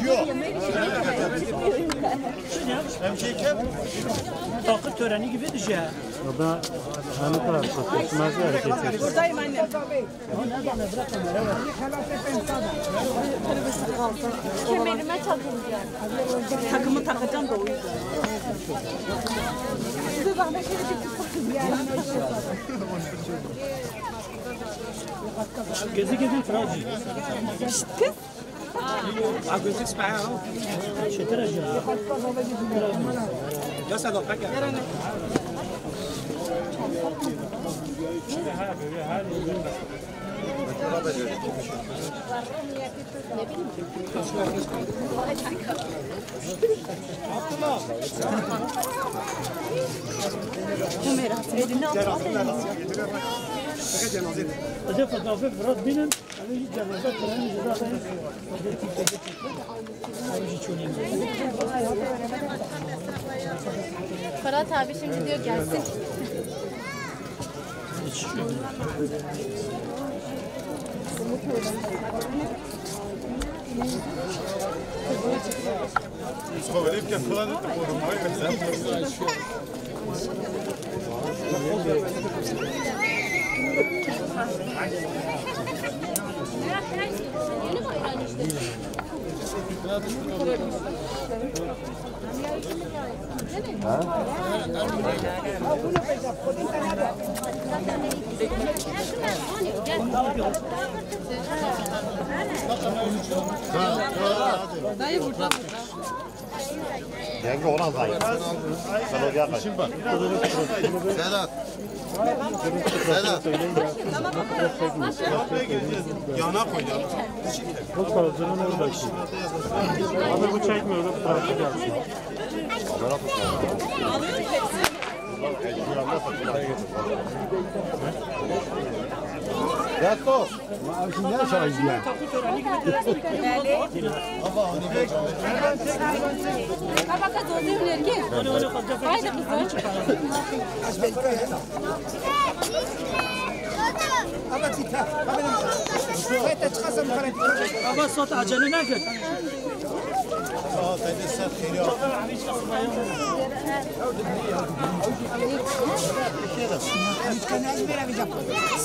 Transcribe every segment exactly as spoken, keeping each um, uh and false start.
Yok. Em şey kem. Takı töreni gibi dije. Baba, hanı tarafı, buradayım anne. Kemerime takıldı yani. Takımı takacağım da o yüzden. Size zahmet şöyle bir tutsak. Gezi gezi Fransız. Kız. Hocam fotoğrafı Fırat Bey'in. Fırat abi şimdi diyor gelsin. Dayı burada. Yenge olan zayıf. Sen oraya kaç. Sedat. Sedat. Yana koy yana. Çok fazla canım orada. Ama bu çekmiyor, bu tarafı gelsin. Resto. Baba, ka dozê hûn erkê. Haydi kızım. Ama sota acele nekin.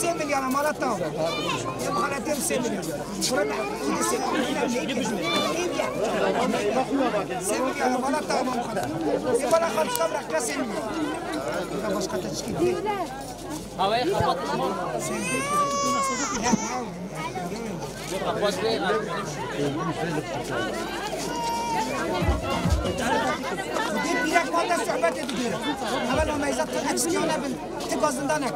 Sê milyara mala taw. Em xalatê em sê milyon. Şurada sê milyara mala taw. Em xalatê. E bala xalatê em rexka sê milyon. Başka teşkil değil. Dê pîrek wan de sohbetê digere. Heval o meyza tu eçkiyane bin, tu gazindanek.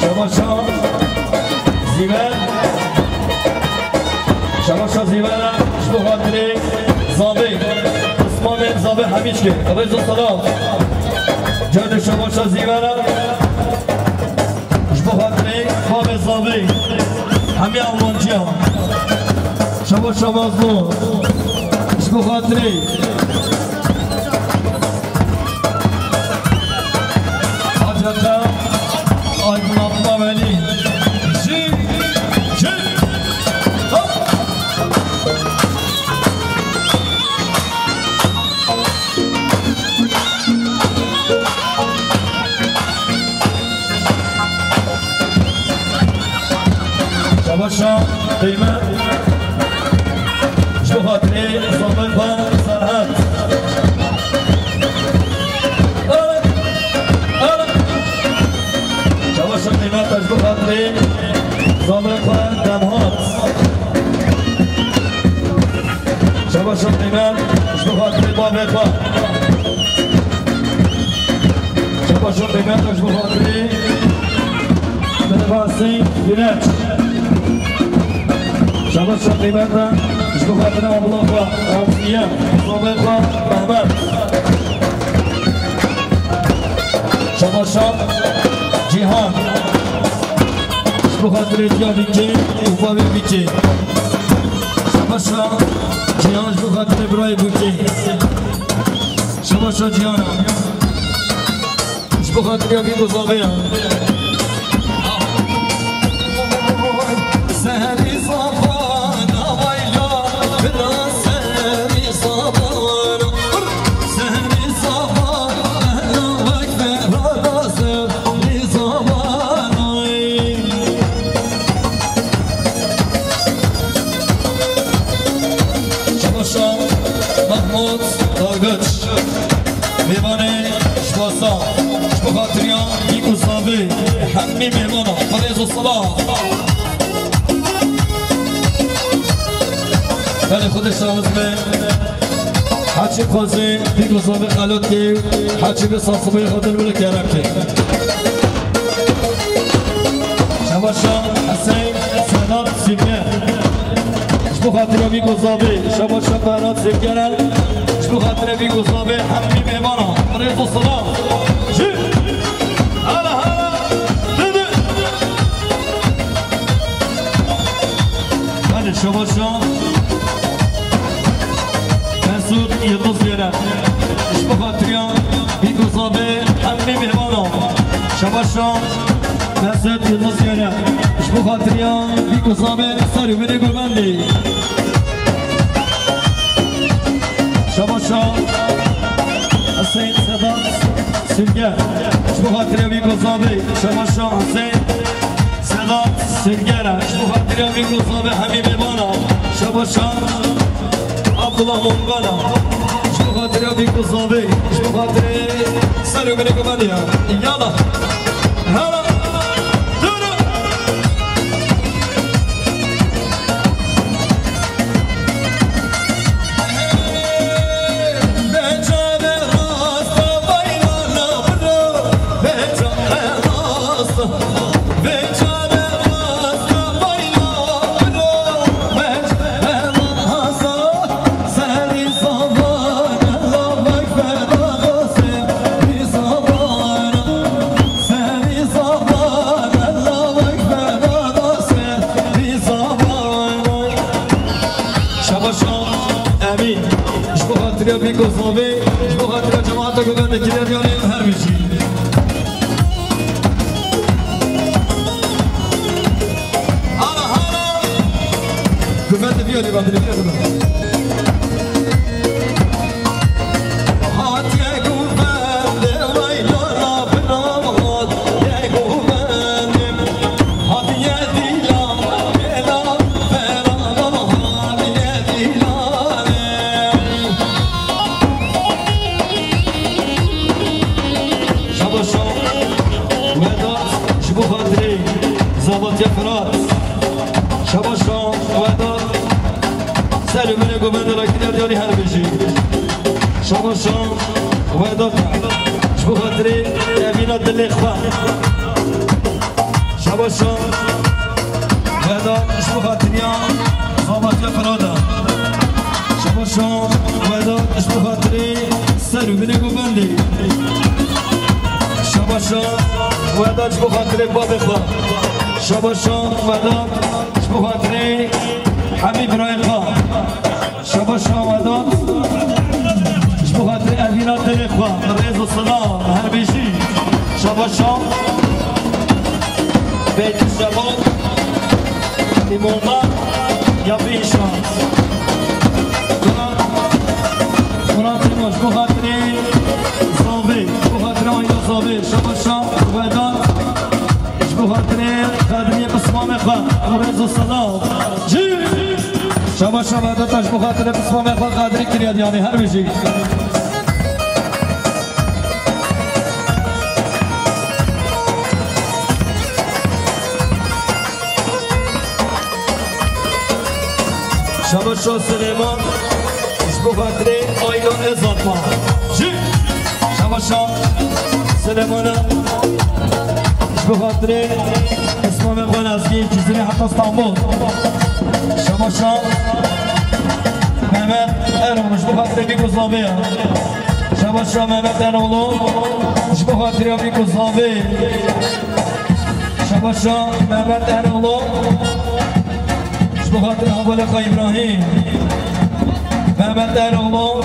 Şabaşa Zîver. Şabaşa Zîver, ji bo xatirê Zavê. Osmanê Zavê Hemîçkê. Rêz û selam. Carê şabaşa Zîver. Ji bo xatirê bavê Zavê. Hemî Almanciya. Şabaşa Mazlûm. Ji bo xatirê Haceta aydınlatma veli. Ji, ji, hop. Şabaşa, qîmet. Ji bo xatirê Zavê xwe Serhat. Çawa şeqîmeta ji bo xatirê Zavê xwe Demhat. Çawa şeqîmet ji bo xatirê bavê xwe. Çawa şeqîmeta ji bo xatirê Binivasî Güneş. Şabaş û qîmeta ji bo xatirê abla xwe Remziye, zavê xwe Mehmet. Şabaşa Cîhan. Ji bo xatirê diya Bîkê û bavê Bîkê. Şabaşa Cîhan ji bo xatirê birayê Bîkê. Şabaşa Cîhan. Ji bo xatiriya vî gozavê ya. Serî zavana wayla, bila serî zavana. Serî zavana, wek vera da serî zavana. Şabaşa Mahmut Dalgıç. Mêvanê ji Basa, ji bo xatiriya vî gozavê, hemî mêvana, xwedê zû sala. Belê xwedê şahiz be. Haçî xwezê vî gozavê xelot kê, haçî vê sasibê xwe dil wile kerem kê. Şabaşa Hüseyin Sedat Simge. Ji bo xatira vî gozavê, şabaşa Ferhat Zêkere. Ji bo xatira vî gozavê hemî mêvana. Rêz û selam. Jî. Hala, hala. Didi. Belê, şabaşa. Mesut Yıldız Yere. Ji bo xatira vî gozavê hemî mêvana. Şabaşa. Mesut Yıldız Yere. Ji bo xatiriya vî gozavê ser û binê gulbendê. Şabaşa Hüseyin Sedat Sünger. Ji bo xatiriya vî gozavê. Şabaşa Hüseyin Sedat Sünger. Ji bo xatiriya vî gozavê hemî mêvana. Şabaşa Abdullah Mongana. Ji bo xatirê vî gozavê, ji bo xatirê ser û binê gulbendê ya. Yala. Hala. Duru. Beçare rasta bayrana bro. Beçare rasta. Şabaşa Emîn. Ji bo xatira vî gozavê, ji bo xatira cemaata gulbendê, kî de diyanê her bijî. Hala, hala. Gulbendê biyarî, bak, biyarî, bak. Hatiye gulbendê, weyla rabina, hatiye gulbendê. Hatiye dîlan, bêla, bêla, hatiye dîlanê. Şabaşa Vedat, ji bo xatirê Zavatiya Firat. Şabaşa Vedat, ser û binê Govende Rakî Derdiyanî her bijî. Şabaşa Vedat ji bo xatirê evîna dilê xwe. Şabaşa Vedat ji bo xatiriya Xabatiya Firada. Şabaşa Vedat ji bo xatirê ser û binê Govendê. Şabaşa Vedat ji bo xatirê babê xwe. Şabaşa Vedat ji bo xatirê hemî birayê xwe. Şabaşa Vedat ji bo xatirê evîna dilê xwe. Rêz û silav her bijî. Şabaşa Beytî Şebab, îmamlar ya Bîşa. Murat Îmam ji bo xatirê Zavê, ji bo xatirê Ayda Zavê. Şabaşa Vedat ji bo xatirê Qedriyê Pismamê xwe. Rêz û silav. Jî. Şabaşa Vedat ji bo xatirê Pismamê xwe Qedrî kiriye diyanê her bijî. Şabaşa Silêman ji bo xatirê Ayla Ezatma. Jî. Şabaşa Silêmana ji bo xatirê Pismamê xwe Lezgî, Cizîrê heta Stenbol. Şabaşa Mehmet Eroğlu ji bo xatirê Bîk û Zavê ya. Şabaşa Mehmet Eroğlu ji bo xatirê Bîk û Zavê. Şabaşa Mehmet Eroğlu ji bo xatirê hevalê xwe Îbrahîm. Mehmet Eroğlu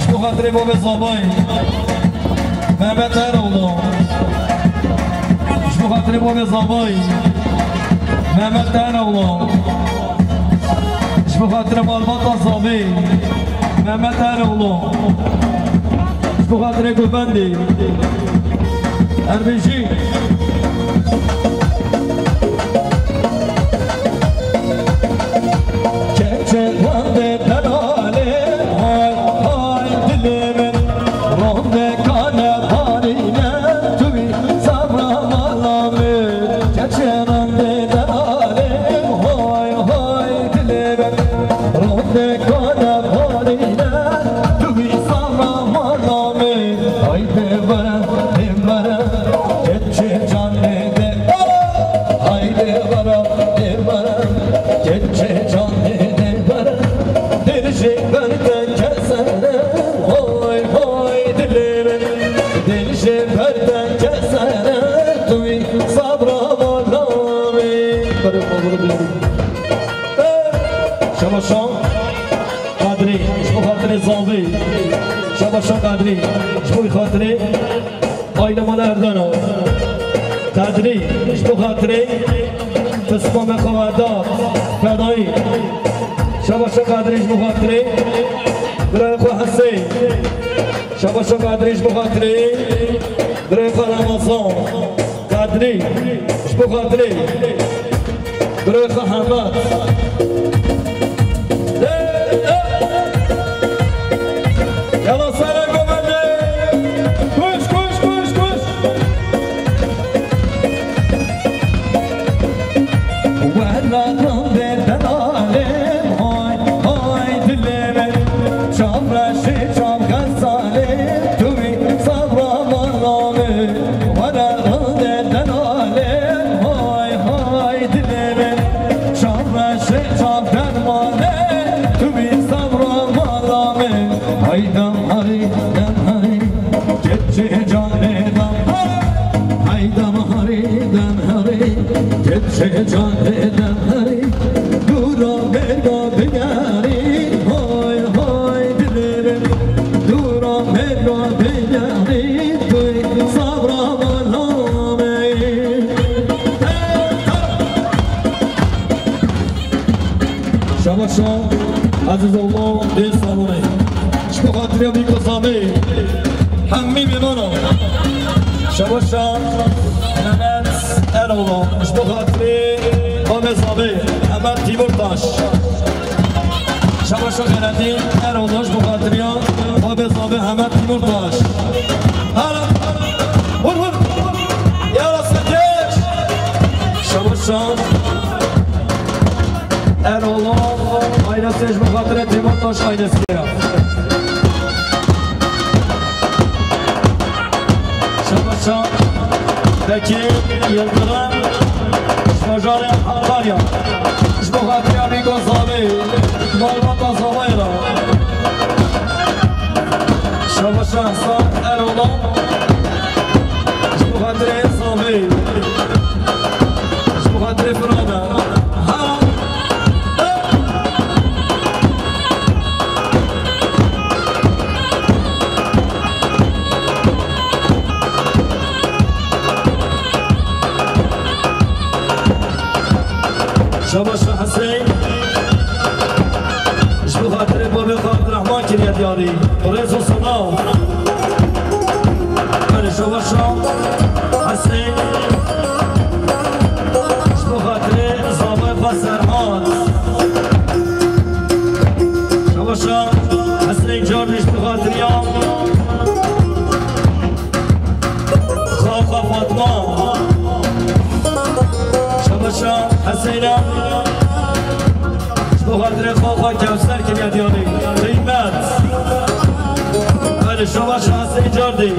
ji bo xatirê babê Zavayî. Mehmet Eroğlu ji bo xatirê babê Zavayî. Mehmet Eroğlu ji bo xatirê malbata Zavê. Mehmet Eroğlu ji bo xatirê Govendê. Her bijî. Keçê Randê delalê, hay, hay dilê min. Randê kane parîne, tu wî sabra mala min. Keçê Randê delalê, hay, hay dilê min. Randê kane parîne, tu wî sabra mala min. Haydi vere, vere, keçê canê de. Haydi vere, vere, keçê canê de vere. Dil jê berde kesere, hay, hay dilê min. Dil jê berde kesere, tu wî sabra mala min. Şabaşa Qadrî, ji bo xatirê Zavê. Şabaşa Qadrî, ji bo xatirê Aîle mala Erdana. Qadrî, ji bo xatirê Pismamê xwe Vedat, Fedayî. Şabaşa Qadrî, ji bo xatirê birayê xwe Hesê. Şabaşa Qadrî, ji bo xatirê birayê xwe Remezan. Qadrî, ji bo xatirê birayê xwe Hemed. Yala sere Govendê. Kuş, kuş, kuş, kuş. Were Randê delalê, hay, hay dilê min. Çavreşê çav xezalê, tu wî sabra mala min. Were Randê delalê, hay, hay dilê min. Çavreşê çav dermanê, tu wî sabra mala min. Haydam harî, dem harî, keçê canê dem. Haydam harî, dem harî, keçê canê dem harî. Dûra mêrga digerî, hay, hay dilê min. Dûra mêrga digerî, tu sabra mala min. Şabaşa Ezîz oğlu dê salonê. Ji bo xatirê Bîk û Zavê. Hemî mêmana. Şabaşa Mehmet Eroğlu. Ji bo xatirê Babê Zavê. Hemed Tîmurtaş. Şabaşa Xeyretiye Eroğlu ji bo xatiriya Babê Zavê Hemed Tîmurtaş. Hala. Vur, vur. Yala sekeç. Şabaşa Eroğlu, Ji bo xatirê Tîmur Taş Ayneskî ya. Şabaşa Bekir Yildirim, ji bajarê Hakarya. Ji bo xatiriya Bîgo Zavê, malbata Zavayê re. Şabaşa Ehsan Eroğlu, ji bo xatirê Zavê. Ji bo xatirê Firada. Ha! Şabaş Hüseyin. Ji bo xatirê babê xwe Abdurrahman kiriye diyarî. Rêz û silav. Belê, şabaş Hüseyin. Ji bo xatirê zavayê xwe Serhat. Şabaş Hüseyin Cardî ji bo xatiriya Xalxa Fatma. Şabaşa Heseyna. Ji bo xatirê Xalxa Kewser kiriye diyarî. Qîmet. Belê, şabaşa Heseyî Cardî.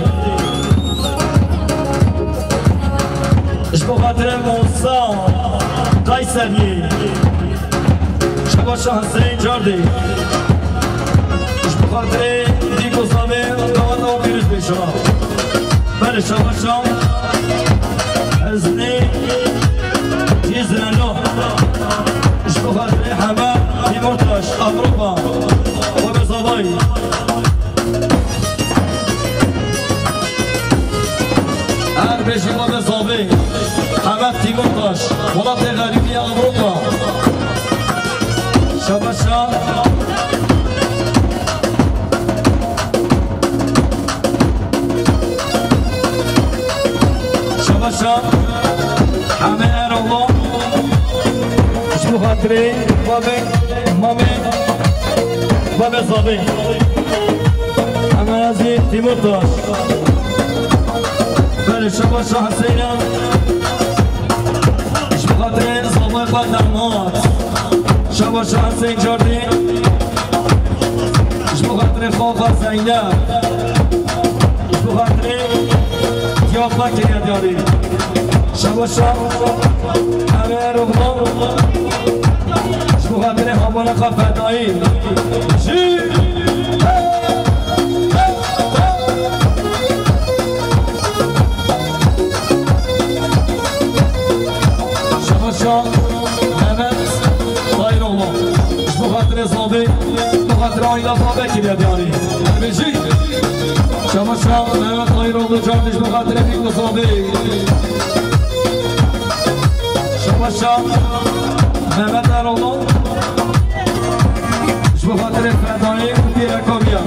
Ji bo xatirê Musa Kayseriyê. Şabaşa Hüseyin Cardî. Ji bo xatirê Dîko Zavê, daweta pîroz bê şabaş. Belê, şabaşa Eznî Cîzreno. Ji bo xatirê Hemed Tîmurtaş, Ewropa. Xwe be zavayî. Her bêjî xwe be zavê. Hemed Tîmurtaş, welatê xerîbî ya Ewropa. Şabaşa. Şabaşa Hemê Eroğlu. Ji bo xatirê babê, mamê, babê zavê. Hemê Ezî Tîmurtaş. Belê, şabaşa Heseyna. Ji bo xatirê zavê xwe damat. Şabaşa Heseyî Cardî. Ji bo xatirê Xalxa Zeynep. Ji bo xatirê Diyarbakirê diyarî. Şabaşa Hemê Eroğlu. Ji bo xatirê Hamana Xwe Fedayî. Jî. Şabaşa Mehmet Tayiroğlu. Ji bo xatirê Zavê, ji bo xatirê aîla Zavê kiriye diyarî. Bêjî. Şabaşa Mehmet Tayiroğlu Cardî, ji bo xatirê Bîk û Zavê. Şabaşa Mehmet Eroğlu. Ji bo xatirê Fedayê û pîreka wî ye.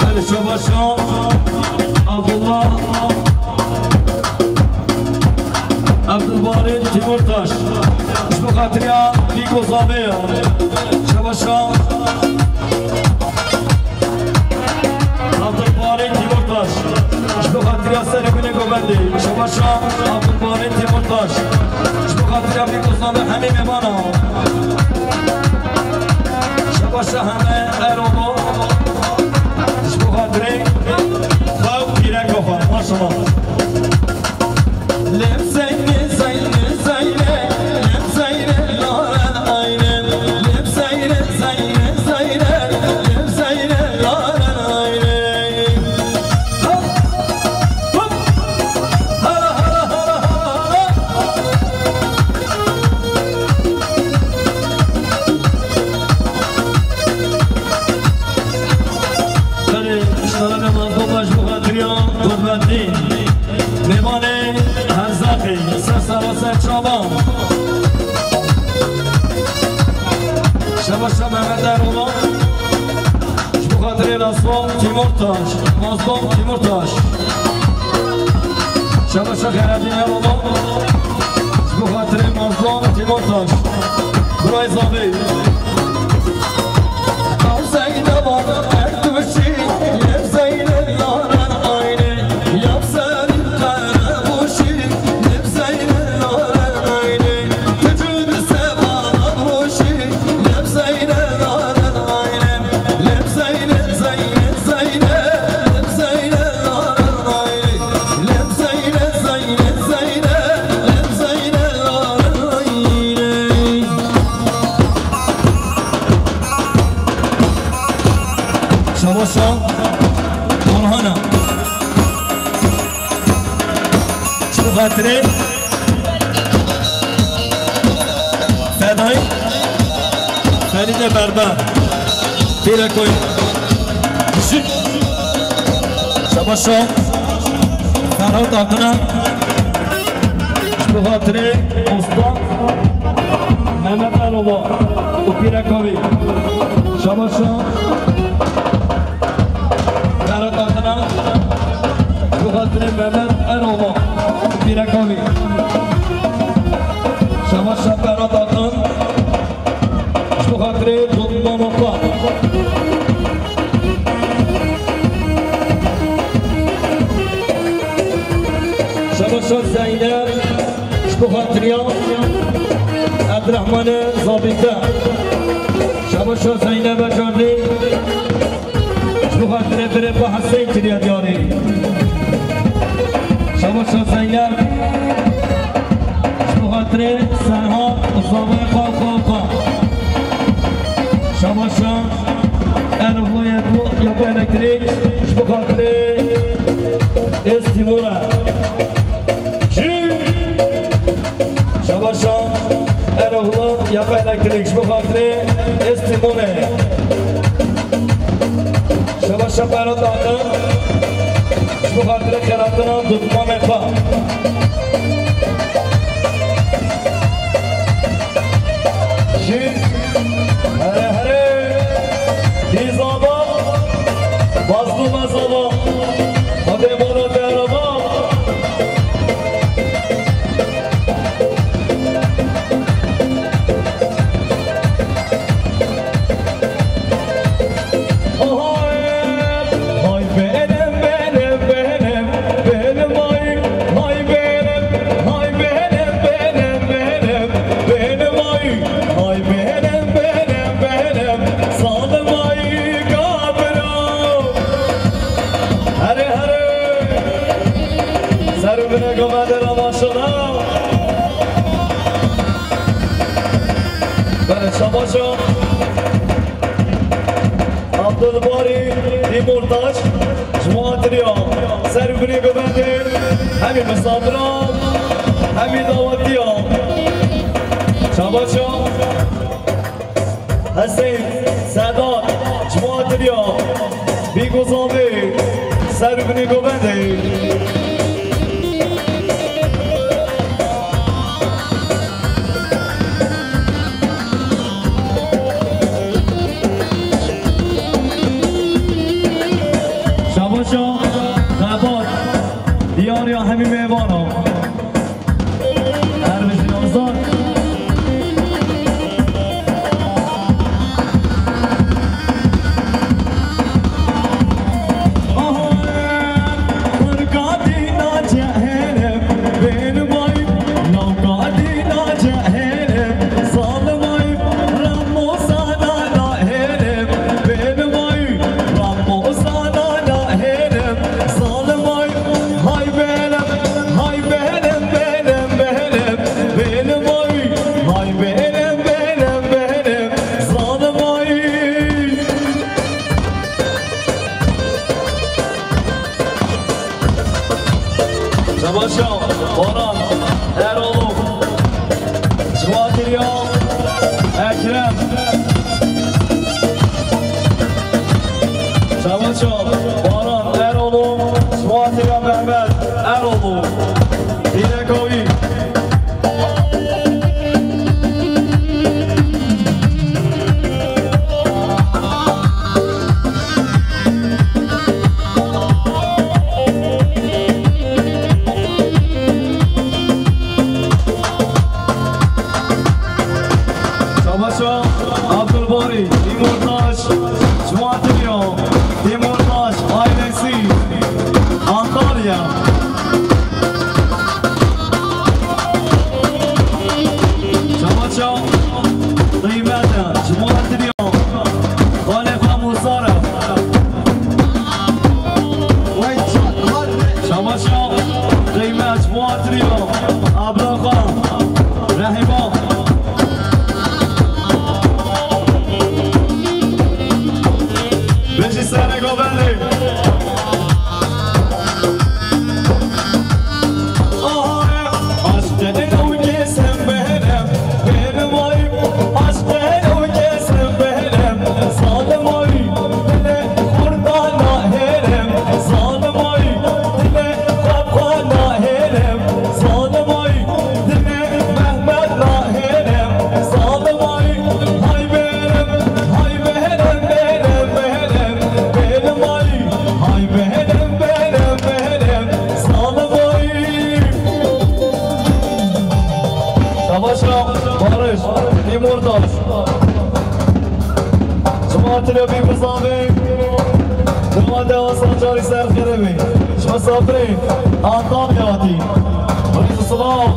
Belê, şabaşa Abdullah Abdulbarî Timurtaş. Ji bo xatiriya Bîk û Zavê ye. Şabaşa Abdulbarî Timurtaş. Ji bo xatiriya serê binê govendê. Şabaşa Abdulbarî Timurtaş. Ji bo xatiriya Bîk û Zavê hemî mêvana. Şabaşa Hemê Eroğlu. Ji bo xatirê xwe û pîreka xwe. Maşallah. Lê Zeynê, Zeynê, Zeynê, lê Zeynê, lalen Aynê. Lê Zeynê, Zeynê, Zeynê, lê Zeynê, lalen Aynê. Hop, hop. Hala, hala, hala, hala. Belê, şalane mazlûm baş bi xatiriya qudretî. Mêvanê Herzaqê, ser sera ser çavan. Şebaşa Mehmet Eroğlu. Ji bo xatirê Rasom Timurtaş, Mazlum Timurtaş. Şebaşa Xeredîn Eroğlu. Ji bo xatirê Mazlum Timurtaş. Birayê Zavê. Zeynep Ertuşî, Zeynep Laran Aynê, ya Selim Qerebuşî. Tirê. Fedayî. Ferîde Berber. Pîrekoyî. Şabaşa. Ferhat Akınan. Ji bo xatirê Usta Mehmet Erova û pîreka wî. Şabaşa. Ferhat Akınan. Ji bo xatirê Mehmet Erova û pîreka wî. Şabaşa Ferhat Akın. Ji bo xatirê Dotmama xwe. Şabaşa Zeynep. Ji bo xatiriya Abdurrahmanê Zabî te. Şabaşa Zeynep Ecardî. Ji bo xatirê birê xwe Hesên kiriye diyarî. Şabaşa Zeynep. Ji bo xatirê Serhat û zavayê xwe, xwe, xwe. Şabaşa Erhloyê bu ya elektrîk. Ji bo xatirê Êstîmûra. Şabaşa Erhula ya elektrîk ji bo xatirê Êstîmûnê. Şabaşa Berat Akın ji bo xatirê xeratina dutmanê xwe. Jî here here dîzaba bazlû mezaba. Xwedê mala te eraba. Hay benim, benim, benim, benim ay. Hay benim, hay benim, benim, benim, benim ay. Hay benim, benim, benim, zalim ay, kabira. Here, here. Ser bine govende ra maşallah. Bere şabaşa. Abdulbarî Tîmurtaş, ji bo xatiriya ser û binê govendê, hemî misafiran, hemî dawetiyan. Şabaşa. Hesên Sedat, ji bo xatiriya Bîgozavê, ser û binê govendê. Şabaşa xebat diyariya hemî mêvanan. Her bijî Ozan. Hay benim, hay benim, benim, benim, benim ay. Hay benim, benim, benim, zalim ay. Şabaşa Baran Erolov. Ji bo xatiriya Ekrem. Şabaşa Baran Erolov, ji bo xatiriya Mehmet Erolov. Pîreka wî. Şabaşa Abdulbarî Tîmurtaş, ji bo xatiriya Tîmurtaş ailesi, Antalya. Şabaşa qîmet e, ji bo xatiriya xalê xwe Musar e. Şabaşa qîmet, ji bo xatiriya abla xwe Rehîma. Bijî serê govendê. Aha, Başa Barış, Timurtaş. Cemaatine bir kuzavê. Cemaatê Hasan Carî ser xêrê bê. Ji misafirê Antalya hatî. Rêz û silav.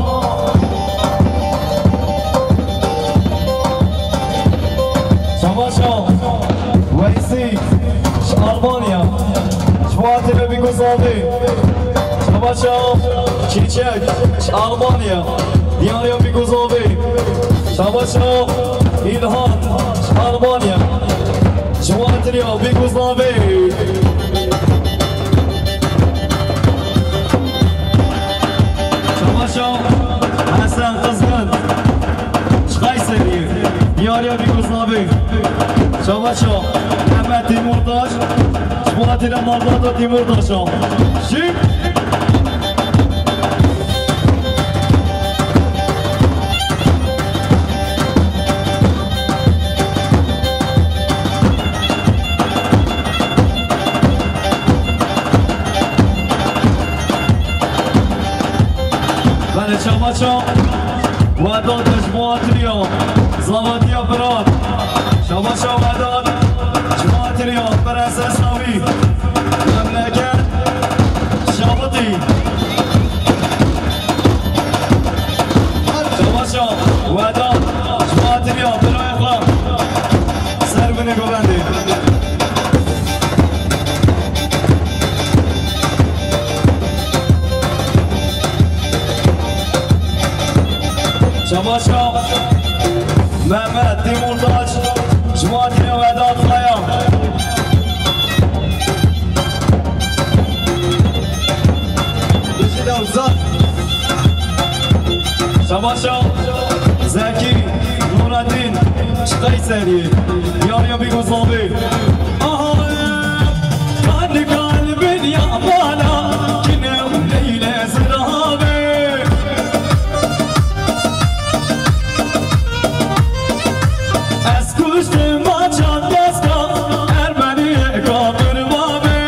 Çamaşa Weysî ji Almanya. Cemaatine bir kuzavê. Çamaşa Çiçek ji Almanya. Diyarya Biguzavê. Çamaşa İlhan ji Almanya. Cemaatine bir kuzavê. Çamaşa Hesen Kızgın. Ji Kayseri. Diyarya Biguzavê. Çamaşa Mehmet Timurtaş. Ji Polatî de malbata Timurtaşa. Şî. Belê, çamaşa Vedat ji Polatî ya. Zavatiya Firat. Çamaşa Vedat. Ji Polatî ya. Prenses Navî. Memleket. Şabitî. Çamaşa Vedat. Ji Polatî ya. Birayê xwe. Ser binê govendê. Çamaşa Mehmet Timurtaş, Cemaatine Vedat Kaya. Çamaşa Zeki Nureddin, ji Qeyserî, Diyarya Biguzavê. Aha, e, kan kan bin ya bala, kine Leyle Zirabe. Ez kuştim açan deska, Ermeni kafir babe.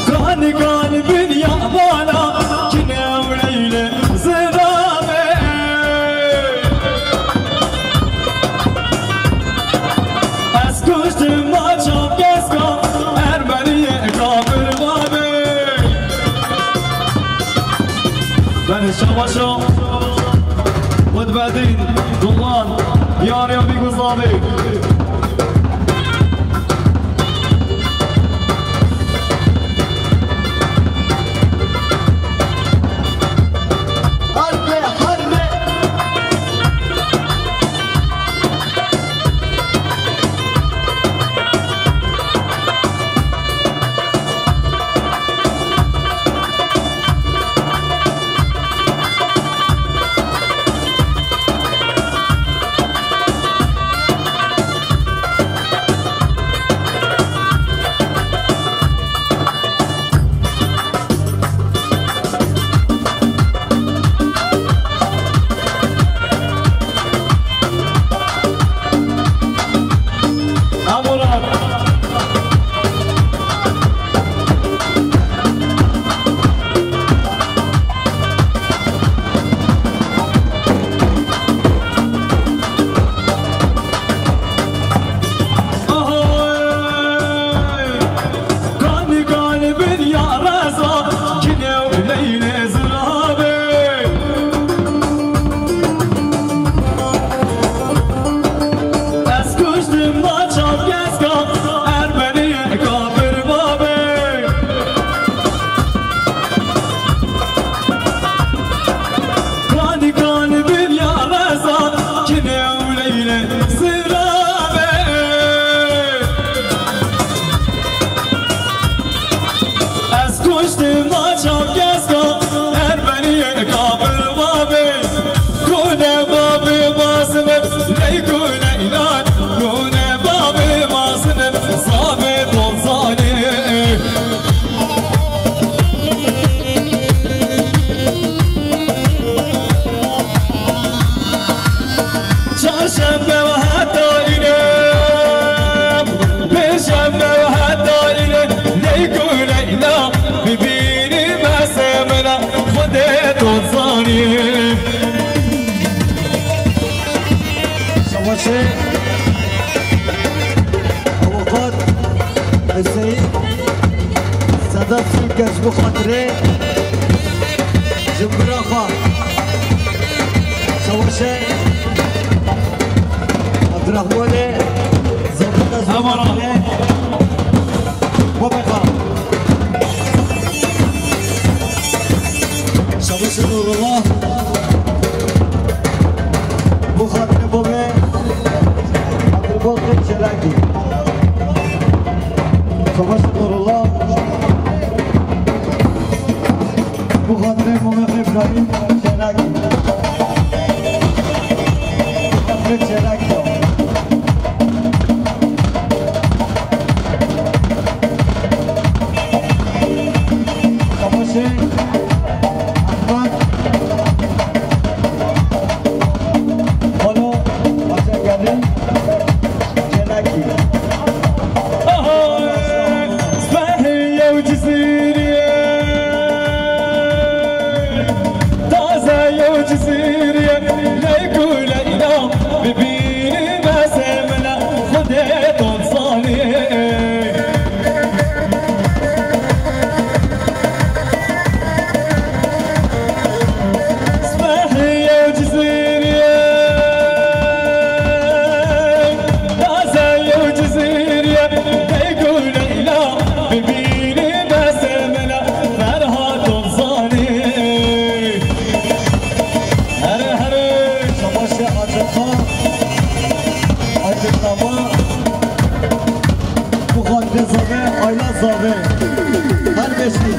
Kan kan bin ya bala, kine Leyle Zirabe. Ez kuştim açan deska, Ermeni kafir babe. Belê, şabaşo. Kutbedîn Duman, Diyarya Biguzavê. Harbe, harbe. Ahoy! Kanî kanî bin ya reza, kinê û leylê ziravê. Ez kuştim maça keska, Ermeniyê kafir babê. Kanî kanî bin ya reza, kinê û leylê ziravê. Ez kuştim maça keska, Ermeniyê kafir babê. Kune babê mazinem, ley kune inan. Kune babê mazinem, zavê bozanê. Çarşembe ve heta îne, pêşembe ve heta îne, leyku leyla, bibînî me Kes bu xatirê ji bira xwe Şeweşê Abdurrahmanê, zabit ez bu xatirê. Bobeka. Şeweşê Nurullah. Bu xatirê bobê Abdulbakir Çelakî. Şeweşê Nurullah. Bu xatirê Momeq Îbrahîm Çelakî. Xatirê Çelakî ya. Savaşê Ehmed. Xalo Aşegerin. Çelakî. Aha! Spehî yew Cizîrî ye. Taze yew Cizîrî ye. Leyk û Leyla bibînî besê min e. Xwedê to dizanî. Spehî yew Cizîrî ye, taze yew Cizîrî ye, Leyk û Leyla bibînî besê min e, Ferhat to dizanî. Here here, şabaşê Aceta, Aceta. Bu xatirê Zave, Ayla Zave. Her beşî.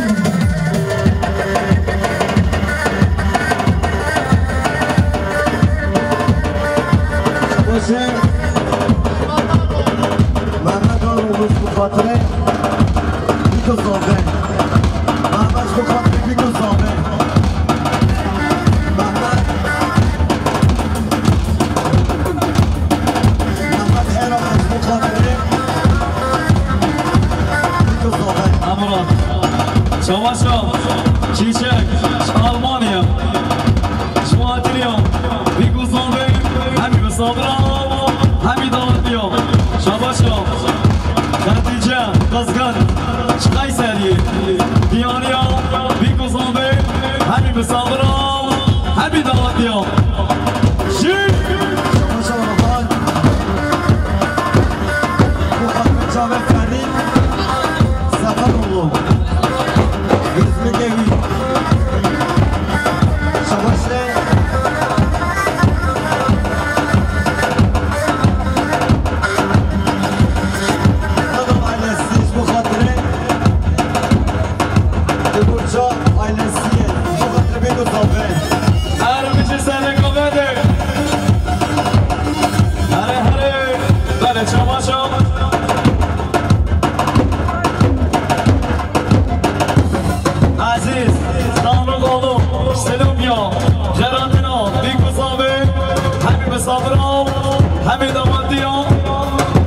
Şabaşê Mehmet Aromuz bu xatirê Bîko Zave. Mehmet bu xatirê Bîko Zave. Mehmet. Mehmet Erol, bu xatirê Bîko Zave. Emrah. Çawaşo, Çîçek, ji Almanya. Ji Watiriya, Bîko Zave, hemî bi sabira, hemî dawetiya. Şabaşo. Xetîce, Qizgin, ji Qeyseriyê. Diyariya, Bîko Zave, hemî bi sabira, hemî dawetiya. Jî. Şabaşo Rahan. Bu xatirê çavê Ferîd Seferoğlu. Gözlük evi. Şabaşê. Adam ailesi bu xatirê. Timurca ailesi bu xatirê Bîko Zave. Her biçi sene komedi. Here here. Bele çamaşo. Ezîz, Tanrıoğlu, Selumya, Ceratina, Bîko Zave, hemî bi sabira, hemî dawetiya,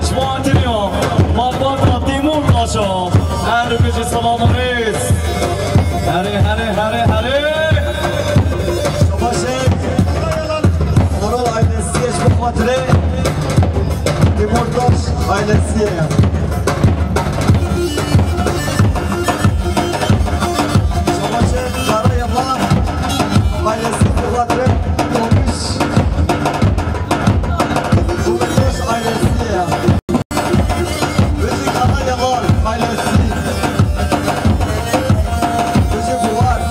ji Watiriya, malbata Tîmur Paşa, her bijî selam û rêz. Here, here, here, here. Şabaşê, Erol ailesi, ji bo xatirê Timurtaş ailesi. Şabaşê Karayaman ailesi, ji bo xatirê Tomiş Timurtaş ailesi. Bijî Karayaman ailesi. Bijî Buhar.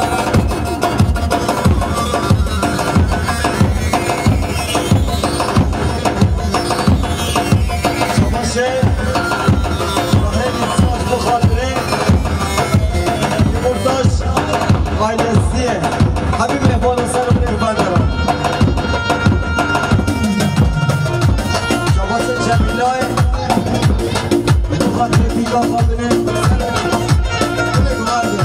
Şabaşê Rahêlî Saç bo xatirê Timurtaş ailesiyê. Hemî mêhvana ser û mêhvan de. Şabaşê Cemîlayê. Bi xatirê pîka xwe binê. Binê guhar de.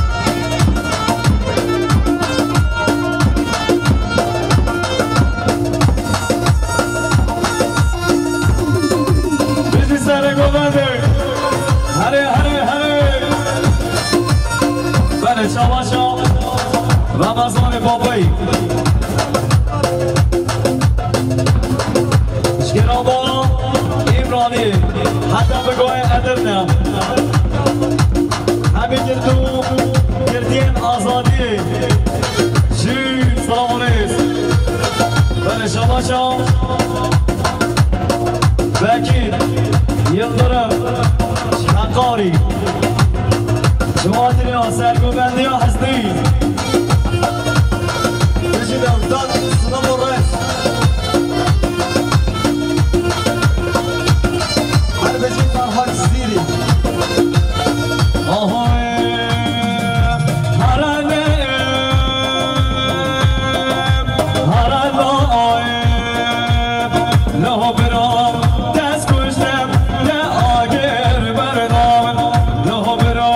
Bijî serê govendê. Herê, herê, herê. Belê, çawaşa Ramazanê Babeyî. Ji Giranbana Îmranî heta bi goyê Edirne. Hemî girtû Girtiyên azadiyê. Jî selam û rêz. Belê, şabaşa. Bekir Yildirim Heqarî. Ciwatiriya sergovendiya hestî. Bijî dewletan, silam û rêz. Her bijî Ferhad Cizîrî. Ahoy, harane, harane, ay. Leho biro, dest kuştim, te agir berdam. Leho biro,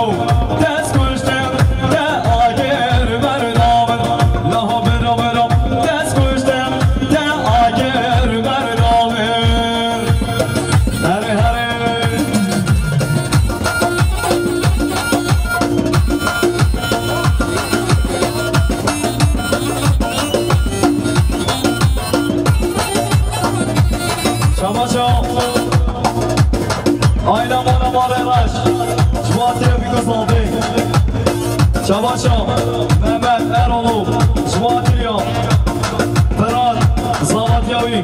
dest kuştim, te agir berdam. Leho biro, biro, dest kuştim, te agir berdam. Herê, herê. Şabaşa. Ayna mana mare raş. Şuatiya Bîkû Zavê. Şabaşa. Mehmet Erolu. Şuatiya. Ferhat Zavatyawi.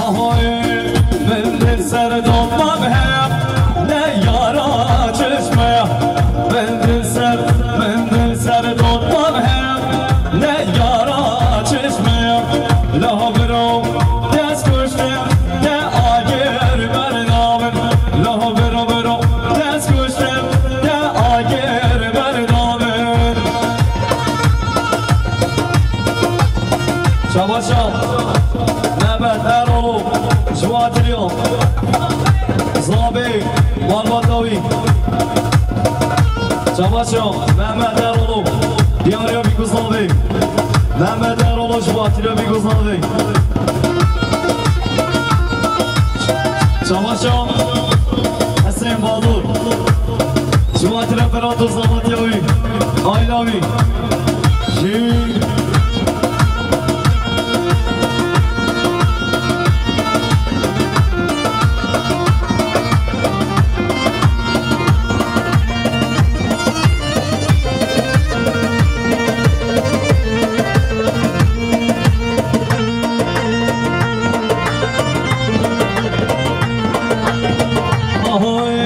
Ahoy, min dil ser dotmam heye, ne yara çeşmeye. Min dil ser, min dil ser dotmam heye, ne yara çeşmeye. Leho biro, dest kuştim, te agir berdam. Leho biro, biro, dest kuştim, te agir berdam. Şabaşa. Mehmet Erolu, Şuatiriya. Zabê, Malbatawî. Şabaşa. Mehmet Erolu, Diyariya Bîkû Zavê. Mehmet Erolu, Şuatiriya Bîkû Zavê. Şabaşa. Hesên Badur. Şuatiriya Ferhat û Zavatyawi. Aylawi. Jî. Ahoy,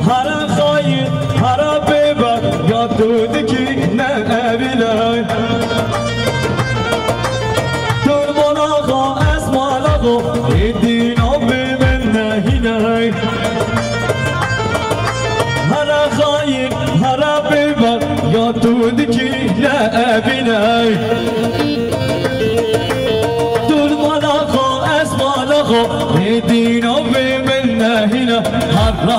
hara xayîn, hara bêbek, ya tu dikî ne evîlay. Dur balaxa, ez malaxo, êdî navê min nehînay. Hara xayîn, hara bêbek, ya tu dikî ne evînay. Dur malaxo, ez malaxo, êdî navê min nehîna. Harra,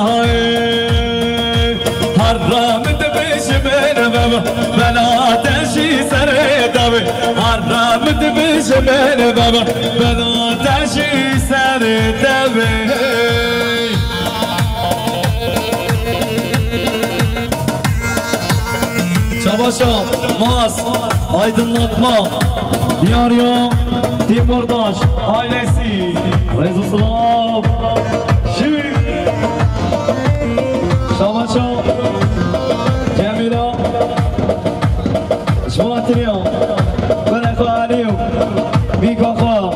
harra min dibêje bêne bebe, bela te jî serê devê. Harra min dibêje bêne bebe, bela te jî serê devê. Şabaşa, Mas, aydınlatma, Diyarya, Timurdaş, ailesi, Rezu Slav, Şir, Şabaşa, Cemila, Şuatiriya, Berefa Aliyev, Mîkaxa.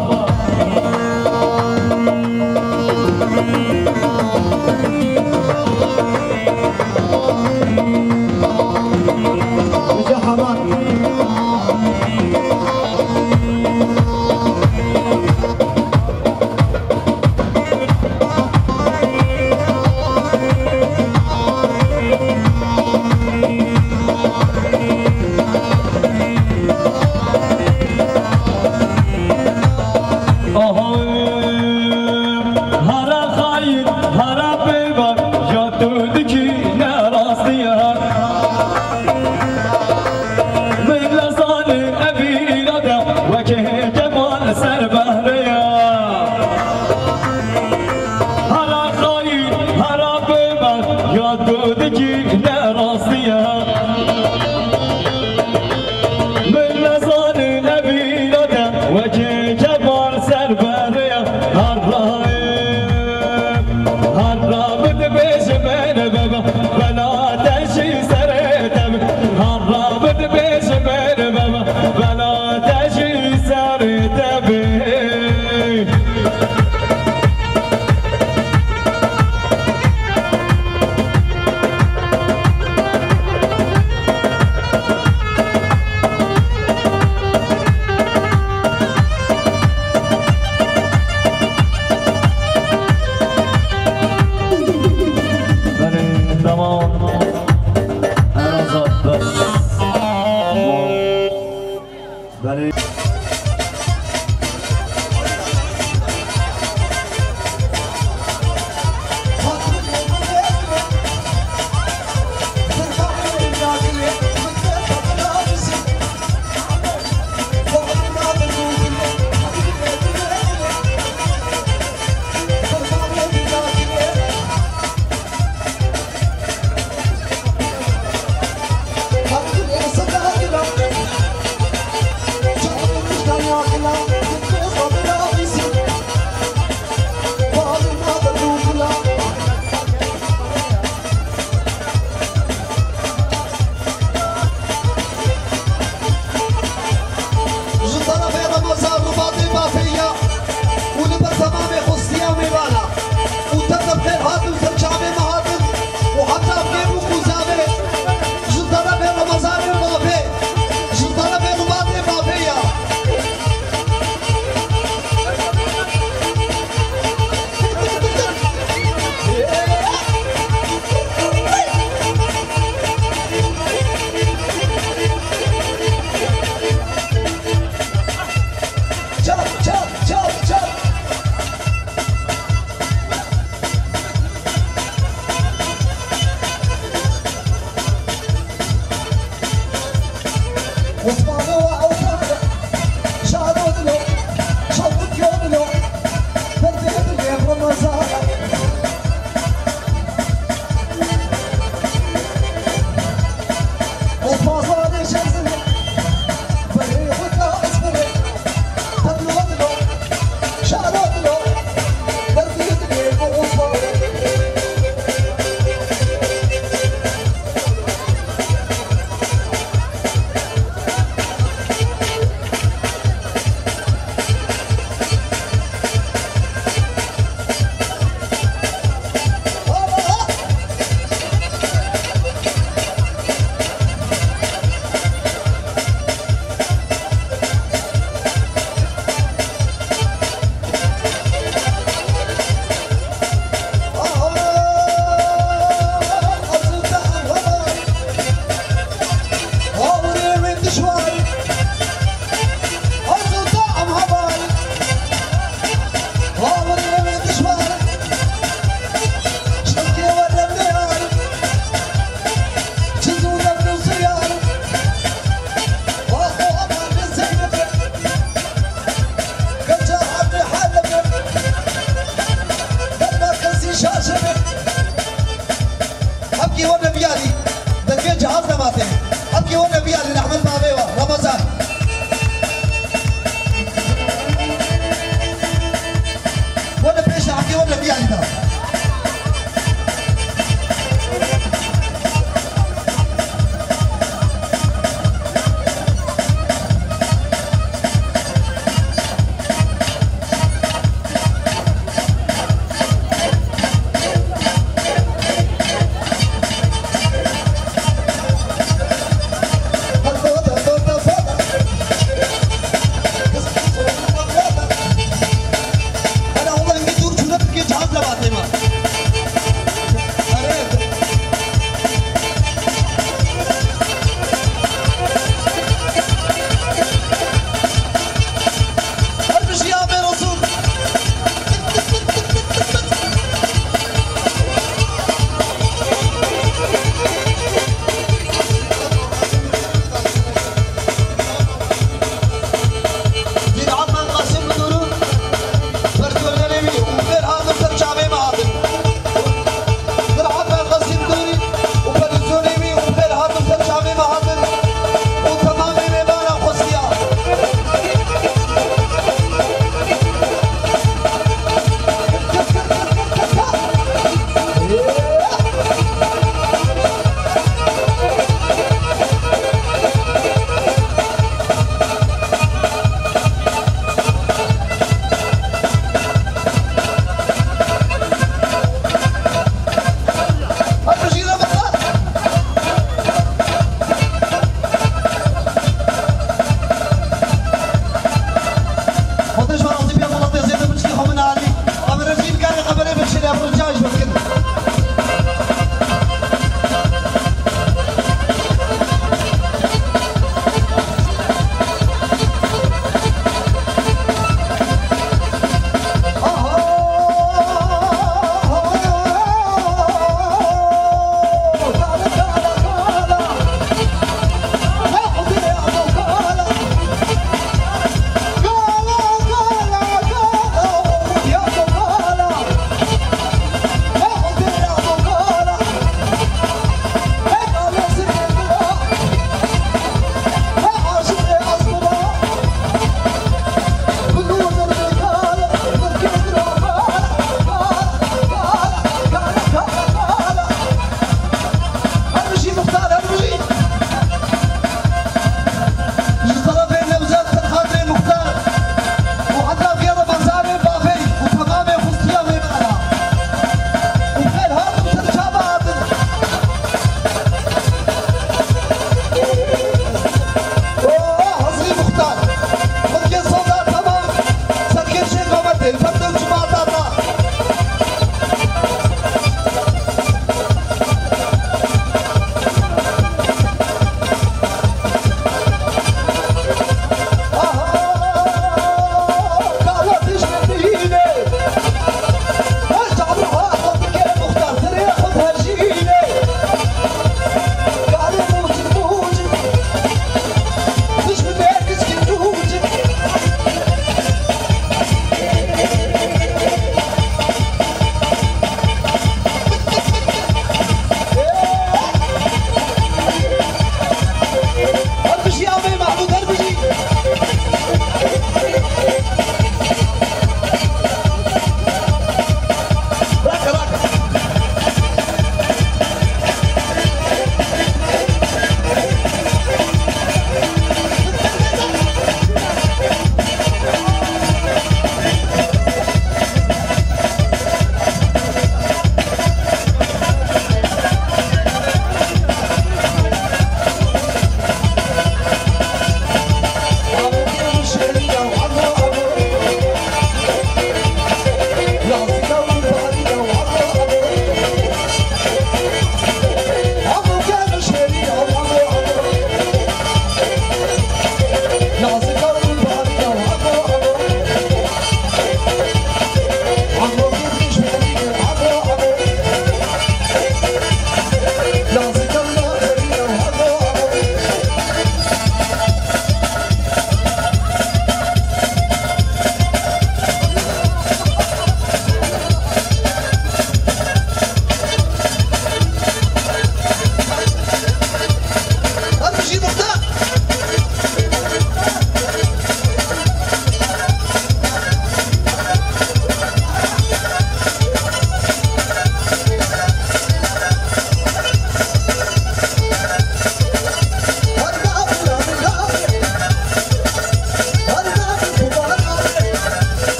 Ferdewç Matata.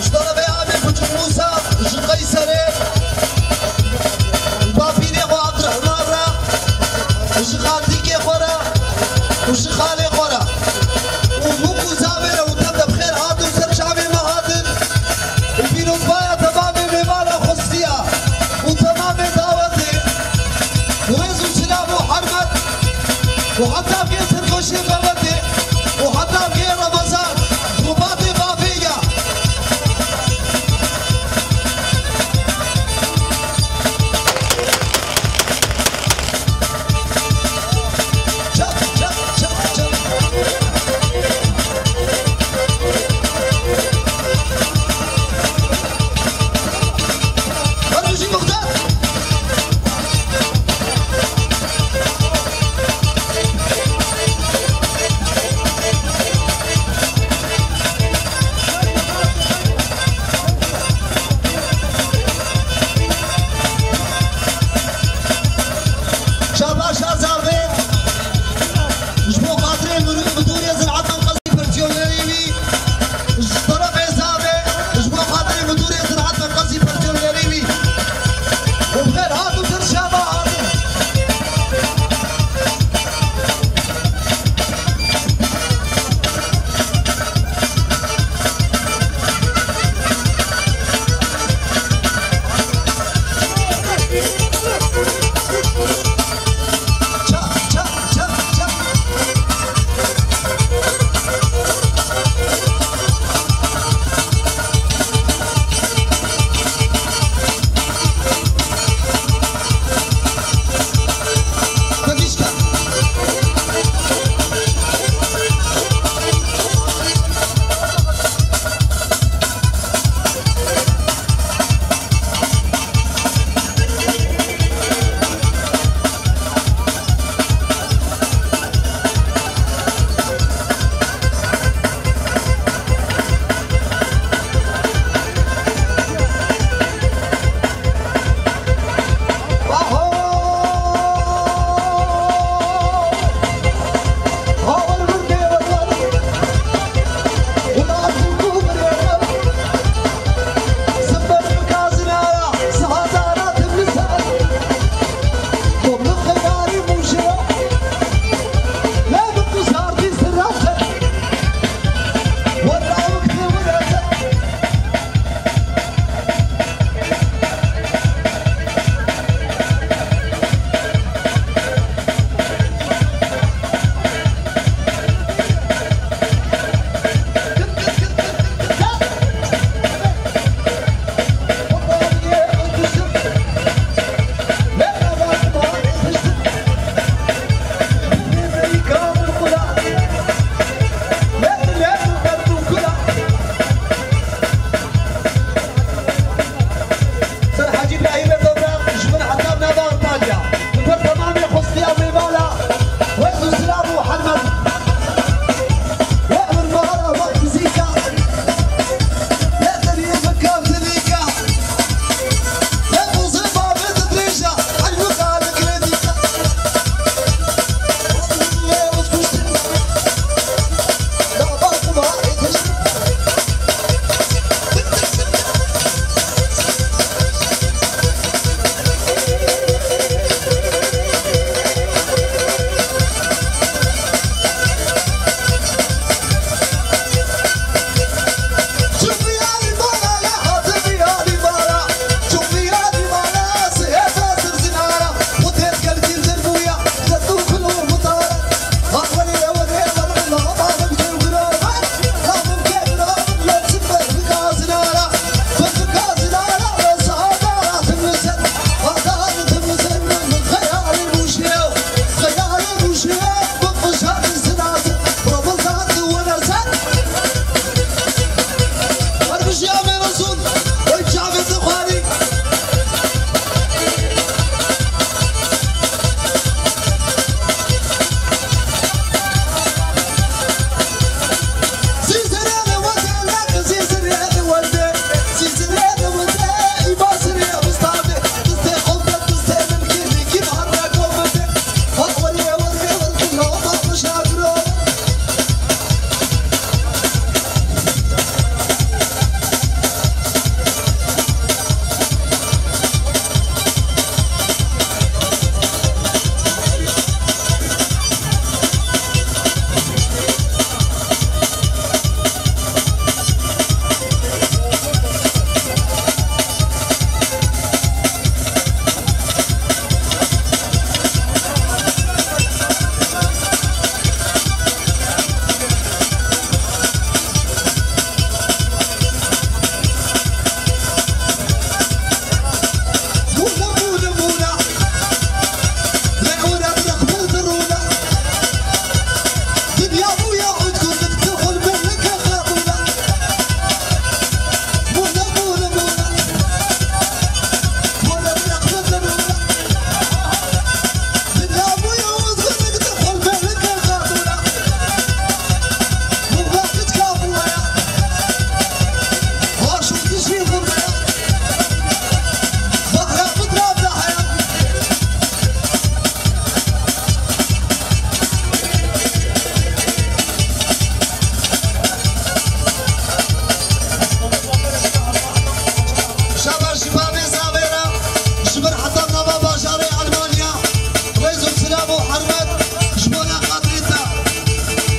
Ji terefê Amê Kuçik Mûsa ji Qeyserê, li bapîrê xwe Abdurehman re, ji xaltîkê xwe re û ji xalê xwe re. Û bûk û zavê re û tev de bi xêr hatin û ser çavê me hatin. Û pîrozbaya temamê mêvana xwestiya û temamê dawetê. Rêz û silav û hermet û heta vê serxweşê bebetê û heta vê Remezan, Rubatê bavê ya. Çak, çak, çak, çak.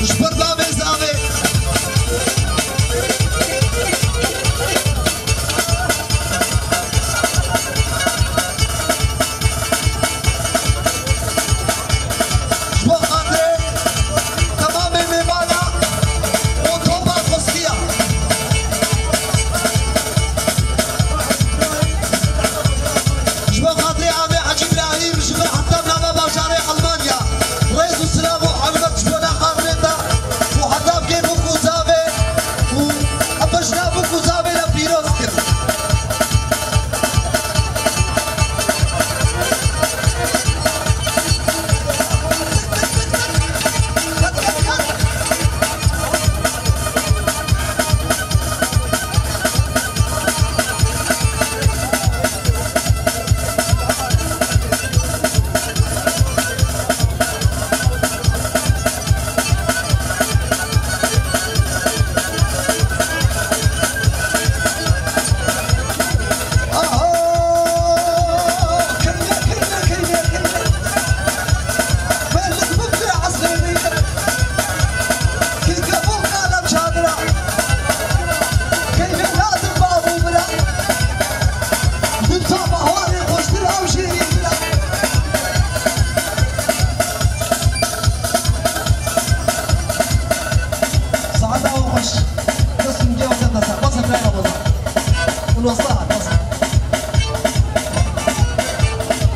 Ji ber bavê zavê. Ji bo xatirê temamê mêvana û topa xwestiya. Ji bo xatirê avê Hecî Îbrahîm ji vir heta nava bajarê Elmanya. Rêz û silav û hurmet ji bona xatirê te û heta kê bûk û zavê û heta jina bûk û zavê re pîroz kir. Saeta we xweş. Dest û nigê we ser dest e. Bas e, birayê Ramazan. Û wesa.